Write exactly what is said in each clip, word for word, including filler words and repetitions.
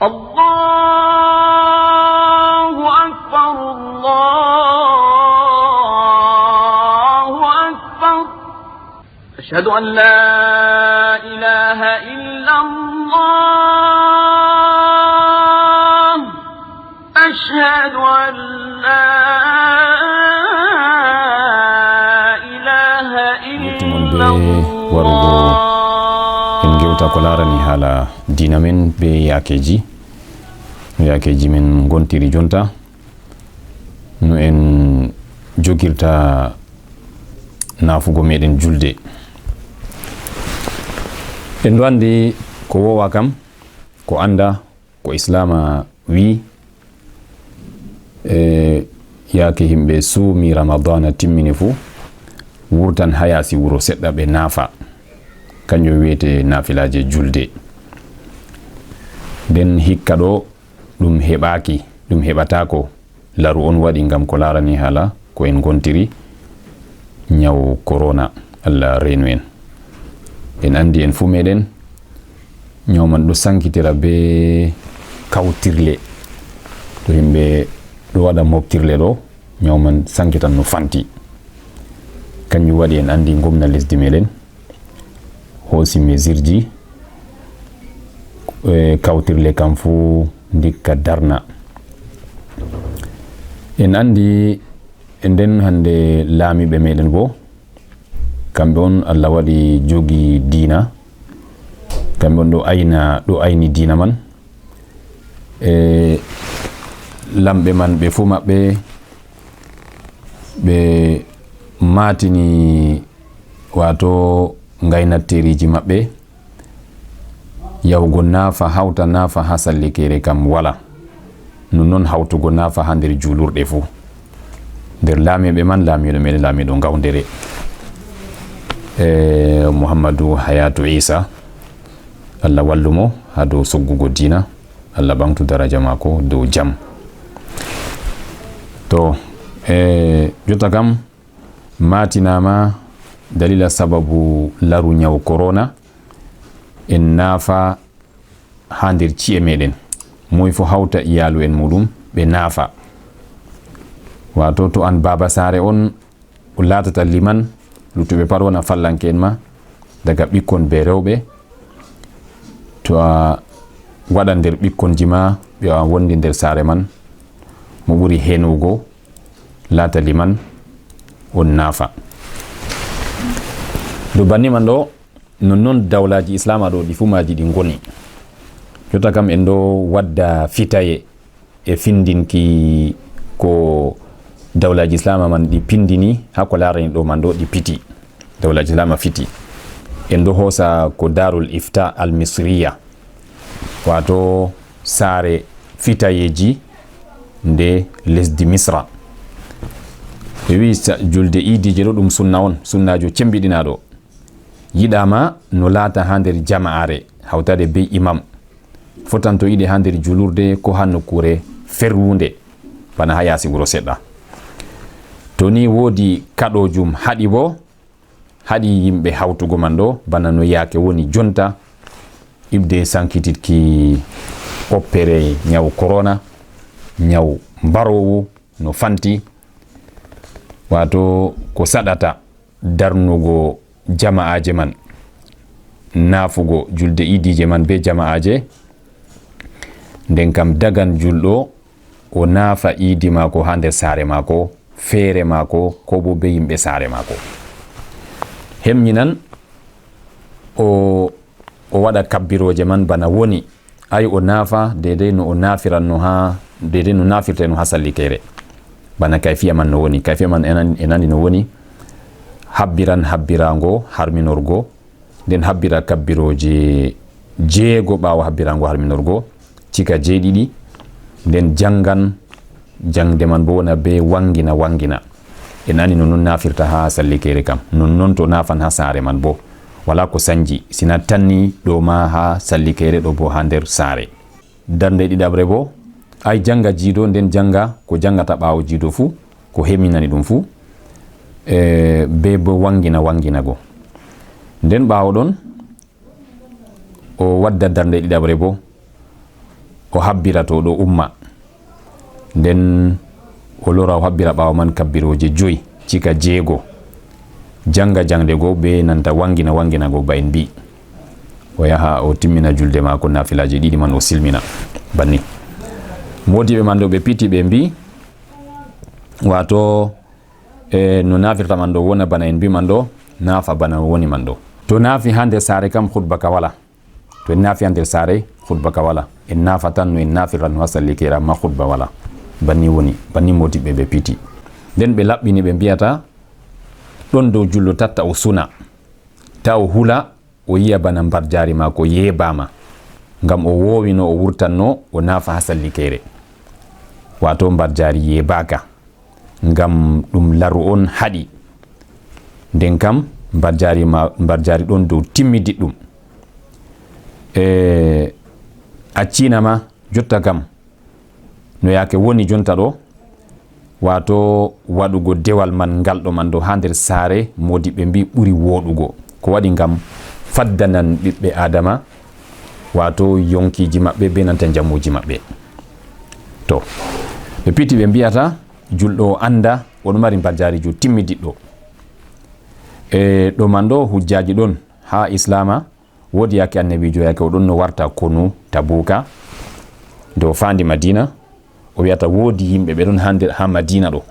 الله أكبر، الله أكبر. أشهد أن لا إله إلا الله. أشهد أن لا إله Yettu mon be إلا warugo الله. En gewta ko larani hala diina men be yakeji. No yakeji men gontiri jonta. No en jogirta nafugo meɗen julde. En ɗo andi ko wowa kam, ko anda, ko Islaama wi, e yaake himɓe suumi Ramadana timmini fu, wurtan ha yasi wuro seɗɗa ɓe nafa. Kanjum wiyete nafilaje julde. Nden hikka ɗo ɗum heɓaki, ɗum heɓatako. Laru on waɗi ngam ko larani hala ko en gontiri nyawu korona. Allah renu en. En andi en fu meɗen nyawu man ɗo sankitira be kawtirle. To himɓe ɗo waɗa moftirle ɗo, nyawu man sankitan no fanti. Kanjum waɗi en andi ngomna lesdi meɗen hoosi mesirji, e, kawtirle kam fu ndikka darna. En andi e nden hande laamiɓe meɗen bo, kamɓe on Allah waɗi jogi diina, kamɓe on ɗo ayna, ɗo ayni diina man. E lamɓe man ɓe fu maɓɓe ɓe matini wato ngaynatteriji maɓɓe, yahugo nafa, hawta nafa ha sallikere kam wala. Nonnon hawtugo nafa ha nder julurɗe fu. Nder laamiɓe man, laamiɗo meɗen, laamiɗo ngawdere, e Muhammadu Hayatu Isa, Allah wallu mo ha dow soggugo diina, Allah ɓaŋtu daraja mako dow jam. To, e jotta kam, matinama dalila sababu laru nyawu korona, en nafa ha nder ci'e meɗen. Moy fu hawta iyalu en muɗum ɓe nafa. Wato to an baba sare on o latata liman, luttuɓe pat wona fallanke en ma, daga ɓikkon be rewɓe. To a waɗa nder ɓikkonji ma ɓe a wondi nder sare man, mo ɓuri henugo lata liman on nafa. Dow banni man ɗo, nonnon dawlaji Islama ɗo ɗi fu maji ɗi ngoni. Jotta kam en ɗo wadda fitaye e findinki ko dawlaji Islama man ɗi pindini ha ko larani ɗo man ɗo ɗi piti. Dawlaji Islama fiti. En ɗo hosa ko Darul Ifta Al Misriya. Wato sare fitayeji nde lesdi Misra. Ɓe wi sa-, julde idije ɗo ɗum sunna on, sunnajo cembiɗinaɗo. Yiɗama no lata ha nder jama'are, hawtade be imam. Fotanto yiɗe ha nder julurde ko ha nokkure ferwunde, bana ha yasi wuro seɗɗa. To ni wodi kaɗojum haɗi bo, haɗi yimɓe hawtugo man ɗo, bana no yaake woni jonta, ibde sankititki oppere nyawu korona, nyawu mbarowu no fanti, wato ko saɗata darnugo jama'aje man, nafugo julde idije man be jama'aje, nden kam dagan julɗo o nafa idi mako ha nder sare mako, fere mako, ko bo be yimɓe sare mako. Hemyinan o, o waɗa kabbiroje man bana woni. Ay o nafa dedei no o nafiranno ha, dedei no nafirteno ha sallikere. Bana kayfiya man no woni. Kayfiya man en an-, en andi no woni. Habbiran habbirango harminorgo. Nden habbira kabbiroje jeego ɓawo habbirango harminorgo. Cika jeeɗiɗi. Nden jangan jangde man bo wona be wangina wangina. En andi no non nafirta ha sallikere kam. Non non to nafan ha sare man bo. Wala ko sanji. Sina tanni ɗo ma ha sallikere ɗo bo ha nder sare. Darnde ɗiɗaɓre bo, ay janga jiido, nden janga ko jangata ɓawo jiido fu, ko heminani ɗum fu, e, be bo wangina wangina go. Nden ɓawo ɗon, o wadda darnde ɗiɗaɓre bo, o habbira to ɗo umma. Nden o lora o habbira ɓaawo man kabbirooje joy, cika jeego. Janga jangde goo be nanta wangina wangina goo ba en mbi'i. O yaha o timmina julde maako naafilaaji ɗiɗi man o silmina. Banni. Moodiɓɓe man ɗo ɓe piti ɓe mbi'i, waato, e, no naafirta man ɗo wona bana en mbi'i man ɗo, naafa bana no woni man ɗo. To naafi haa nder saare kam, khutba ka wala. To en naafi haa nder saare, khutba ka wala. En naafa tan no en naafirta no haa salli keera, amma khutba wala. Banni woni, banni moodiɓɓe ɓe piti. Nden ɓe laɓɓini ɓe mbi'ata, ɗon dow julɗo tatta o suna. Ta o hula, o yi'a bana mbarjaari maako yeebaama. Ngam o woowino, o wurtanno, o naafa haa salli keere. Waato mbarjaari yeebaaka. Ngam ɗum laru on haɗi. Nden kam, mbarjaari ma, mbarjaari ɗon dow timmidiɗɗum. E, accina ma, jotta kam, no yaake woni jonta ɗo, waato waɗugo dewal man ngal ɗo man ɗo haa nder saare, moodiɓɓe mbi'i ɓuri wooɗugo. Ko waɗi ngam faddanan ɓiɓɓe Aadama, waato yonkiiji maɓɓe be nanta njamuuji maɓɓe. To, ɓe piti ɓe mbi'ata, julɗo o annda, o ɗo mari mbarjaarijo timmidiɗɗo. E, ɗo man ɗo hujjaaji ɗon haa Islaama, woodi yaake Annabiijo, yaake o ɗon no warta konu Tabuuka, nde o faandi Madiina, o wi'ata woodi yimɓe ɓe ɗon haa nder, haa Madiina ɗo.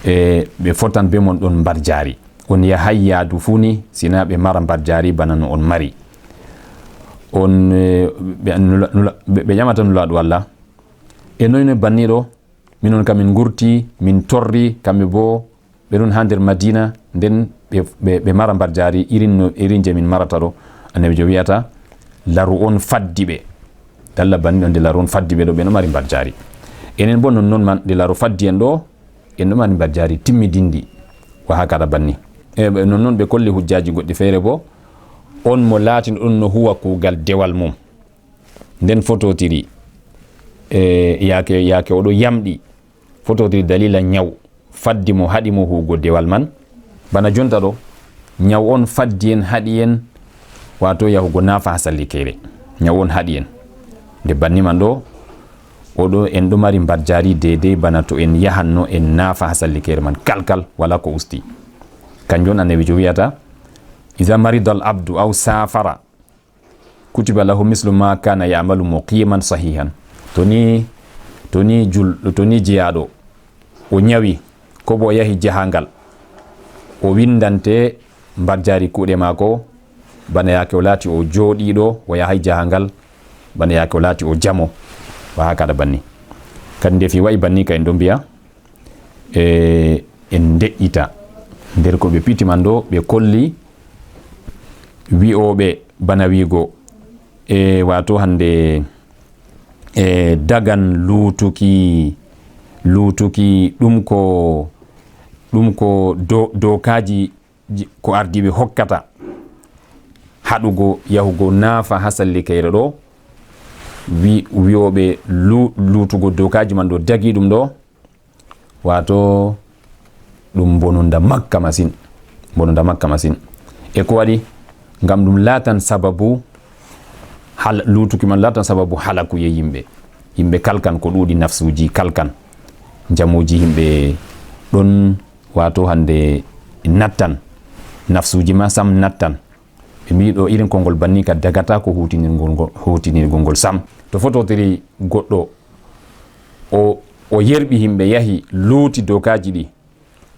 E, ɓe fotan be mon ɗon mbarjaari. On yahay yaadu fuu ni, sina ɓe mara mbarjaari bana no on mari. On, e, ɓe, nula-, nula-, ɓe, ɓe ƴamata Nulaaɗo Allah, e noy noy banni ɗo? Minon kam min ngurti, min torri, kamɓe boo ɓe ɗon haa nder Madiina, nden ɓe, ɓe, ɓe mara mbarjaari irin no, irin je min marata ɗo. Annabiijo wi'ata, laru on faddi ɓe. Dalla banni ɗo, nde laru on faddi ɓe ɗo, ɓe ɗo mari mbarjaari. Enen boo nonnon man, nde laru faddi en ɗo, en ɗo mari mbarjaari timmidinndi. Wa hakada banni. E, ɓe, nonnon ɓe kolli hujjaaji goɗɗi feere boo. On mo laatino ɗon no huwa kuugal dewal mum. Nden fototiri, e, yaake, yaake o ɗo yamɗi, fototiri daliila nyaw faddi mo, haɗi mo huugo dewal man. Bana jonta ɗo, nyaw on faddi en, haɗi en, waato yahugo naafa haa salli keere. Nyaw on haɗi en. Nde banni man ɗo, o ɗo, en ɗo mari mbarjaari deydey bana to en yahanno en naafa haa salli keere man kalkal, walaa ko usti. Kanjum on Annabiijo wi'ata, "Iza marida al abdu aw safara, kutiba lahu mislu ma kana ya'malu muqiman sahihan." To ni, to ni jul-, to ni jeyaaɗo o nyawi, ko bo o yahi jahangal, o windante mbarjaari kuuɗe maako, bana yaake o laati o jooɗiiɗo, o yahay jahangal, bana yaake o laati o jamo, wa hakada banni. Kadi nde fi wa'i banni ka en ɗon mbi'a, e, en ndeƴƴita. Nder ko ɓe piti man ɗo, ɓe kolli wi'ooɓe bana wi'go, e, waato hande, e, dagan luutuki, luutuki ɗum ko, ɗum ko do-, dookaaji ji-, ko ardiiɓe hokkata haɗugo yahugo naafa haa salli kayre ɗo, wi-, wi'ooɓe lu-, luutugo dookaaji man ɗo dagi ɗum ɗo, waato ɗum mbonunda makka masin, mbonunda makka masin. E ko waɗi? Ngam ɗum laatan sababu hal-, luutuki man laatan sababu halakuye yimɓe. Yimɓe kalkan ko ɗuuɗi, nafsuuji kalkan, njamuuji yimɓe ɗon, waato hande nattan, nafsuuji ma sam nattan. Ɓe mbi'i ɗo irin konngol banni ka dagataako huutinirgol ngol, huutinirgol ngol sam. To fototiri goɗɗo, o, o yerɓi yimɓe, yahi luuti dookaaji ɗi,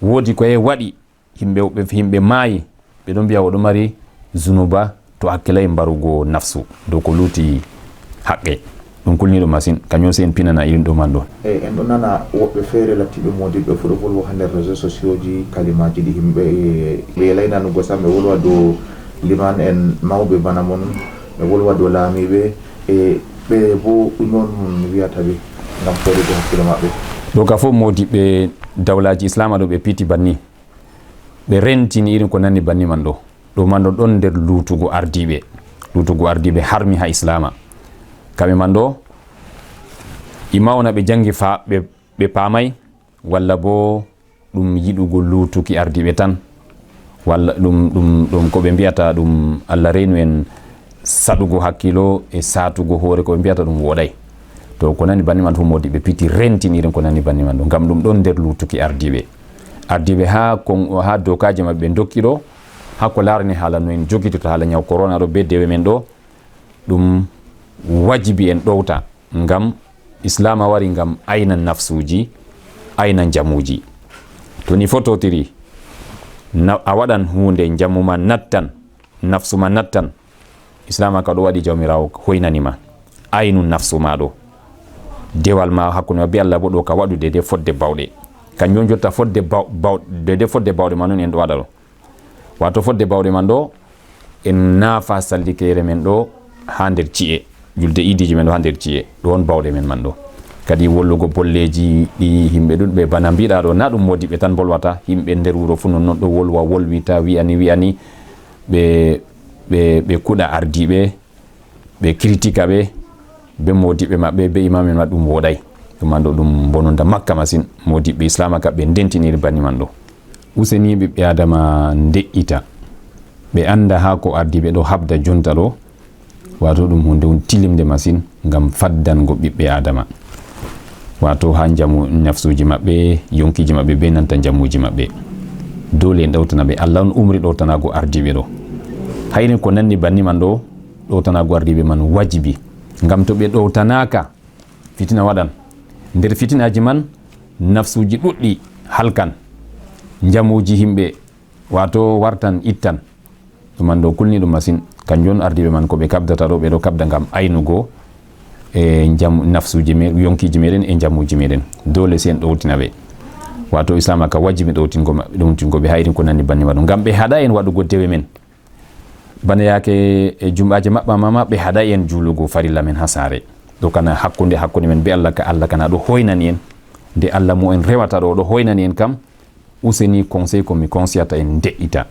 woodi ko yahi waɗi, yimɓe, ɓe, yimɓe maayi, ɓe ɗon mbi'a o ɗo mari zunuba to hakkilay mbarugo nafsu dow ko luuti haqqe. Ɗum kulniiɗo masin, kañum sey en pinana irin ɗo man ɗo. E, en ɗo nana woɓɓe feere lattiiɓe moodiɓɓe fuu ɗo volwa haa nder réseaux sociaux ji, kalimaaji ɗi yimɓe, e, ɓe yeelay nanugo sam, ɓe wolwa dow liman en mawɓe bana mon, ɓe wolwa dow laamiiɓe, e, ɓe boo ɗume on mon wi'ata ɓe ngam fooɗugo hakkiilo maɓɓe? Ɗo ka fof moodiɓɓe dawlaaji Islaama ɗo ɓe piiti banni. Ɓe rentini irin ko nanni banni man ɗo. Ɗo man ɗo ɗon nder luutugo ardiiɓe. Luutugo ardiiɓe harmi haa Islaama. Kamɓe man ɗo, imma wona ɓe janngi fa-, ɓe, ɓe paamay, walla boo ɗum yiɗugo luutuki ardiiɓe tan. Walla ɗum, ɗum, ɗum ko ɓe mbi'ata ɗum, Allah reynu en, saɗugo hakkiilo e saatugo hoore, ko ɓe mbi'ata ɗum wooɗay. Ɗo ko nani banni man fof, moodi ɓe piti rentiniren ko nani banni man ɗo, ngam ɗum ɗon nder luutuki ardiiɓe. Ardiiɓe haa kon, haa dookaaji maɓɓe ɓe ndokki ɗo, haa ko laarani haala no en jogitoto haala ñaw korona ɗo bee dewe men ɗo, ɗum wajibi en ɗowta, ngam Islaama wari ngam ayna nafsuuji, ayna njamuuji. To ni fototiri, na, a waɗan huunde, njamu ma nattan, nafsu ma nattan, Islaama ka ɗo waɗi Jawmiraawo hoynani ma. Aynu nafsu ma ɗo. Dewal ma hakkunde ma bee Allah bo ɗo ka waɗu deydey fodde bawɗe. Kanjum on jotta fodde baw-, baw-, deydey fodde bawɗe ma non en ɗo waɗa ɗo. Waato fodde bawɗe man ɗo, en naafa sallikeere men ɗo haa nder ci'e. Julde iidiiji men ɗo haa nder ci'e. Ɗo on bawɗe men man ɗo. Kadi wollugo bolleeji ɗi yimɓe ɗuɗɓe bana mbiɗa ɗo, na ɗum moodiɓɓe tan mbolwata. Yimɓe nder wuro fuu nonnon ɗo wolwa, wolwita, wi'ani, wi'ani. Ɓe, ɓe, ɓe kuɗa ardiiɓe, ɓe kiritika ɓe, be moodiɓɓe maɓɓe, be imaam'en maɓɓe, ɗum wooɗaay. Ɗum man ɗo ɗum bononda makka masin. Moodiɓɓe Islaama ka ɓe ndentiniri banni man ɗo. Useni ɓiɓɓe Aadama nde'ita. Ɓe annda haa ko ardiiɓe ɗo haɓda jonta ɗo, waato ɗum huunde on tilimnde masin ngam faddango ɓiɓɓe Aadama. Waato haa njamu nafsuuji maɓɓe, yonkiiji maɓɓe, be nanta njamuuji maɓɓe. Doole en ɗowtana ɓe. Allah on umri ɗowtanaago ardiiɓe ɗo. Hayri ko nanndi banni man ɗo, ɗowtanaago ardiiɓe man wajibi. Ngam to ɓe ɗowtanaaka, fitina waɗan. Nder fitinaaji man, nafsuuji ɗuɗɗi halkan. Njamuuji yimɓe, waato wartan, ittan. Ɗum man ɗo kulni ɗum masin. Kanjum on ardiiɓe man ko ɓe kaɓdata ɗo, ɓe ɗo kaɓda ngam aynugo e njam-, nafsuuji me-, yonkiiji meɗen e njamuuji meɗen. Doole sey en ɗowtina ɓe. Waato Islaama ka wajibi ɗowtingo maɓɓe, ɗowtingo ɓe hayri ko nanndi banni waɗu. Ngam ɓe haɗa en waɗugo dewe men. Bana yaake e jumɓaaje maɓɓa ma, ma ɓe haɗa en juulugo farilla men haa saare. Ɗo kana hakkunde, hakkunde men be Allah ka, Allah kana ɗo hoynani en. Nde Allah mo en rewata ɗo, ɗo hoynani en kam, useni conseil ko mi conseillata en nde'ita.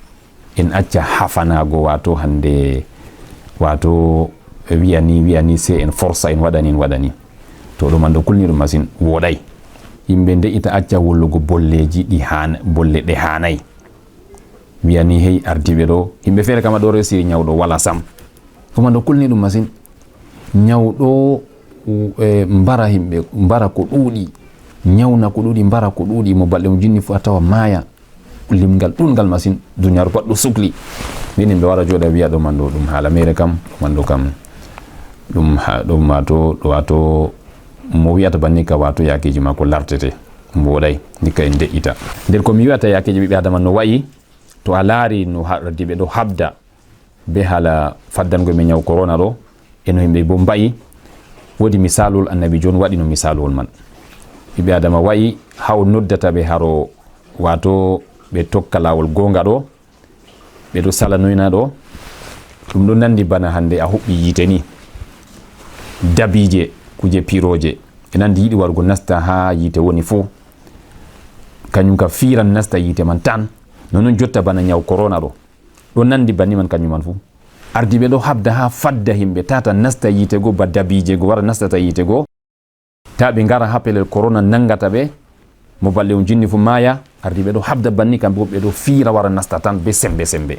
En acca hafanaago, waato hande, waato wi'ani, wi'ani, sey en forsa, en waɗani, en waɗani. To ɗum man ɗo kulni ɗum masin, wooɗay. Yimɓe nde'ita acca wollugo bolleeji ɗi haan-, bolle ɗe haanay. Wi'ani, hey, ardiiɓe ɗo, yimɓe feere kama ɗo resiri nyawɗo wala sam. Ɗum man ɗo kulni ɗum masin. Nyawɗo, u-, e, mbara yimɓe, mbara ko ɗuuɗi. Nyawna ko ɗuuɗi, mbara ko ɗuuɗi, mo balɗe mo jinni fu a tawa maaya. Limgal ɗuuɗngal masin, duniyaaru pat ɗo sukli. Min yimɓe wara jooɗa wi'a ɗo man ɗo ɗum haala meere kam, ɗo man ɗo kam, ɗum ha-, ɗum waato, ɗo waato mo wi'ata banni ka waato yaakeeji maako lartete. Ɗum wooɗay, ndikka en nde'ita. Nder ko mi wi'ata yaakeeji ɓiɓɓe Adama no wa'i, to a laari no ha-, ardiiɓe ɗo haɓda, be haala faddango men nyaw korona ɗo, e no yimɓe bo mba'i, woodi misaaluwol Annabi Joon waɗi no misaaluwol man. Ɓiɓɓe Adama wa'i haa o noddata ɓe haro, waato ɓe tokka laawol goonga ɗo, ɓe ɗo sala noyna ɗo. Ɗum ɗo nandi bana hande a huɓɓi yiite ni. Dabiije, kuje pirooje, e nandi yiɗi warugo nasta haa yiite woni fuu. Kanyum ka fiiran nasta yiite man tan. Nonnon jotta bana nyaw korona ɗo. Ɗo nandi banni man kanyum man fuu. Ardiiɓe ɗo haɓda haa fadda himɓe tata nasta yiite go ba dabiije go wara nastata yiite go. Ta ɓe ngara haa pelel korona nangata ɓe, mo balɗe on jinni fuu maaya, ardiiɓe ɗo haɓda banni kamɓe bo ɓe ɗo fiira wara nasta tan be sembe sembe.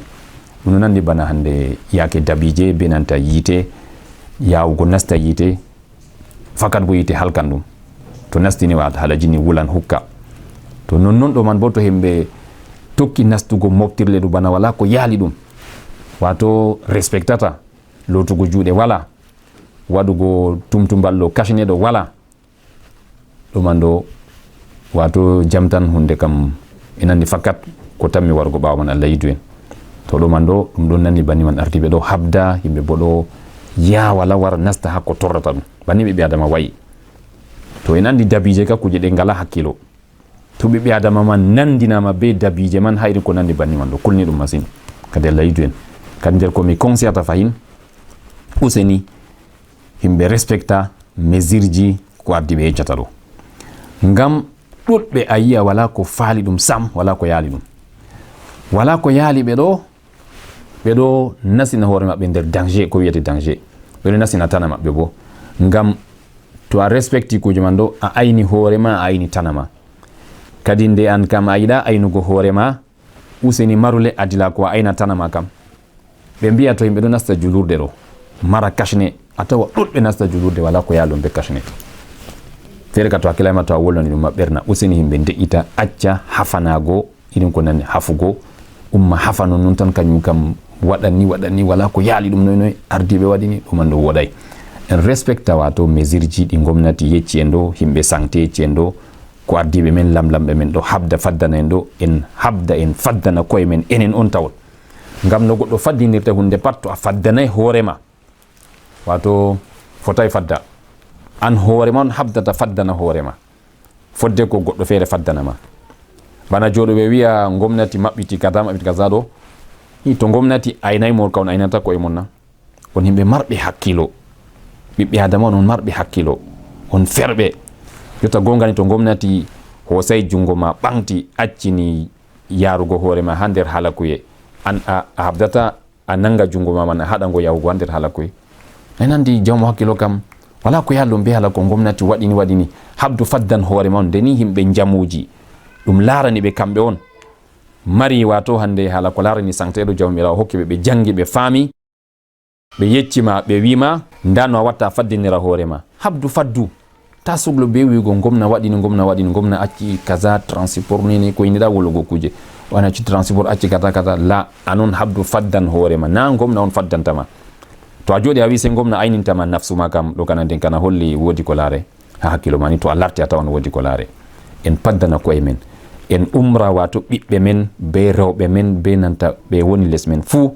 Ɗum no nandi bana hande yaake dabiije be nanta yiite, yaawugo nasta yiite, fakat bo yiite halkan ɗum. To nastini wa haala jinni wulan hukka. To nonnon ɗo man bo to himɓe tokki nastugo moftirle ɗum bana wala ko yaali ɗum. Waato respectata, lootugo juuɗe wala, waɗugo tumtumbal ɗo kashne ɗo wala. Ɗo man ɗo, waato jam tan hunde kam e nandi fakat ko tammi warugo ɓaawo man Allah yidu en. To ɗo man ɗo, ɗum ɗon nandi banni man ardiiɓe ɗo haɓda, yimɓe bo ɗo yaa wala wara nasta haa ko torrata ɗum. Banni ɓiɓɓe Adama wa'i. To en andi dabiije ka kuje ɗe ngala hakkilo. To ɓiɓɓe Adama man nandinama be dabiije man hayri ko nandi banni man ɗo, kulni ɗum masin. Kadi Allah yidu en. Kadi nder ko mi conseillata fahin, useni, himɓe respecta mesirji ko ardiiɓe yeccata ɗo. Ngam ɗuɗɓe a yi'a wala ko faali ɗum sam, wala ko yaali ɗum. Wala ko yaali ɓe ɗo, ɓe ɗo nastina hoore maɓɓe nder danger, ko wiyete danger. Ɓe ɗo nastina tana maɓɓe bo. Ngam to a respecti kuje man ɗo, a ayni hoore ma, a ayni tana ma. Kadi nde an kam a yiɗa aynugo hoore ma, useni marule adila ko a ayna tana ma kam. Ɓe mbi'a to yimɓe ɗo nasta julurde ɗo, mara kashne, a tawa ɗuɗɓe nasta julurde wala ko yaali ɗum be kashne. Feere ka to hakkilay ma to a wolwani ɗum ma ɓerna, useni himɓe ndeƴƴita, acca hafanaago, irin ko nani hafugo, umma hafano nun tan, kañum kam waɗani, waɗani, wala ko yaali ɗum noy noy, ardiiɓe waɗini, ɗum an ɗo woɗay. En respecta wato mesure ji ɗi gomnati yecci en ɗo, himɓe saŋte yecci en ɗo, ko ardiiɓe men, lamlamɓe men ɗo habda faddana en ɗo, en habda en faddana koye men, enen on tawon. Ngam no goɗɗo faddinirta hunde pat, to a faddanay hoore ma, wato fotay fadda. An hoore ma on habdata faddana hoore ma. Fodde ko goɗɗo feere faddana ma. Bana jooɗo ɓe wi'a gomnati maɓɓiti kaza, maɓɓiti kaza ɗo. Hi, to gomnati aynay mo ka on aynata koye mon na? On himɓe marɓe hakkilo. Ɓiɓɓe Adama on, on marɓe hakkilo. On ferɓe. Jotta gonga ni to gomnati hosay jungo ma ɓaŋti accini yarugo hoore ma ha nder halakuye. An a, a habdata a nanga jungo ma man a haɗa ngo yahugo ha nder halakuye. Ay nandi jawmo hakkilo kam. Wala ko yaha ɗum be hala ko gomnati waɗini waɗini. Habdu faddan hoore ma on. Nde ni himɓe njamuji. Ɗum larani ɓe kamɓe on. Mari wato hande hala ko larani saŋteeɗo Jawmiraawo hokki ɓe, ɓe jangi, ɓe faami. Ɓe yecci ma, ɓe wi ma, nda no a watta a faddinira hoore ma. Habdu faddu. Ta suglo be wi'ugo gomna waɗini, gomna waɗini, gomna acci kaza, transport nini, ko yinɗa wolugo kuje. O acci transport, acci kaza, kaza. La, anon habdu faddan hoore ma. Na gomna on faddanta ma. To a jooɗi a wi sey gomna ayninta ma nafsu ma kam, ɗo kana nden kana holli woodi ko laare. Ha hakkilo ma ni to a larti a tawan woodi ko laare. En paddana ko'e men. En umra wato ɓiɓɓe men, be rewɓe men, be nanta ɓe woni les men fuu.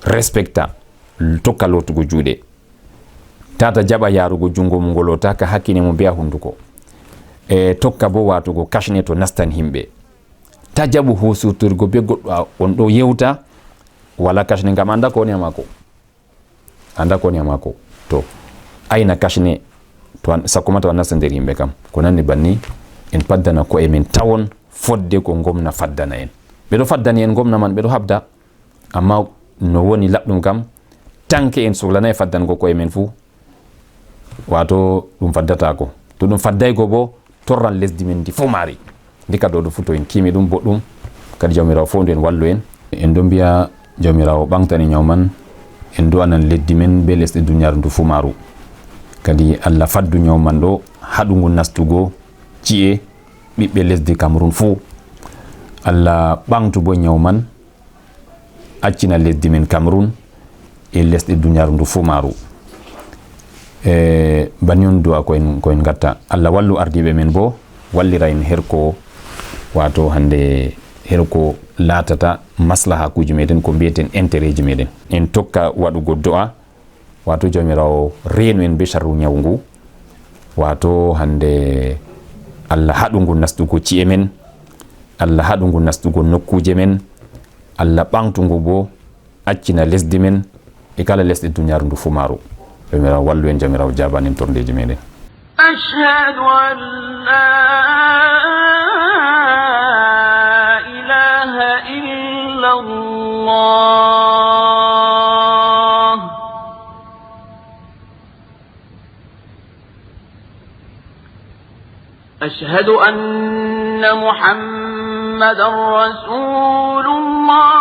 Respecta, tokka lootugo juuɗe. Tata jaɓa yarugo jungo mum ngo lootaka hakkine mum be ha hunduko. E tokka bo watugo kashne to nastan himɓe. Ta jaɓu husurturgo be goɗɗo a, on ɗo yewta wala kashne ngam anda ko woni ha mako. Anda ko woni ha mako. To ayna kashne to an, sakko ma to an nasta nder himɓe kam. Ko nanni banni en paddana ko'e men tawon fodde ko gomna faddana en. Ɓe ɗo faddani en gomna man, ɓe ɗo habda. Amma no woni laɓɗum kam, tanke en suklanay faddango ko'e men fuu, wato ɗum faddatako. To ɗum faddaygo bo, torran lesdi men ndi fuu maari. Ndika ɗo ɗum fuu to en kiimi ɗum boɗɗum, kadi Jawmiraawo foondu en, wallu en. En ɗon mbiya Jawmiraawo ɓaŋtani nyaw man, en du'anan lesdi men be lesɗe duniyaaru ndu fuu maaru. Kadi Allah faddu nyaw man ɗo, haɗu ngu nastugo ci'e ɓiɓɓe lesdi Kamerun fuu. Allah ɓaŋtu bo nyaw man, accina lesdi men Kamerun e lesɗe duniyaaru ndu fuu maaru. E banni on du'a ko en, ko en ngatta. Allah wallu ardiiɓe men bo, wallira en her ko, wato hande her ko laatata maslahakuuji meɗen, ko mbiyeten intérêt ji meɗen. En tokka waɗugo du'a, wato Jawmiraawo reenu en be sharru nyawu ngu, wato hande Allah haɗu ngu nastugo ci'e men, Allah haɗu ngu nastugo nokkuuje men, Allah ɓaŋtu ngu bo, accina lesdi men e kala lesɗe duniyaaru ndu fuu maaru. Jawmiraawo wallu en, Jawmiraawo jaaban en torndeeji meɗen. أشهد أن لا إله إلا الله. أشهد أن محمدا رسول الله.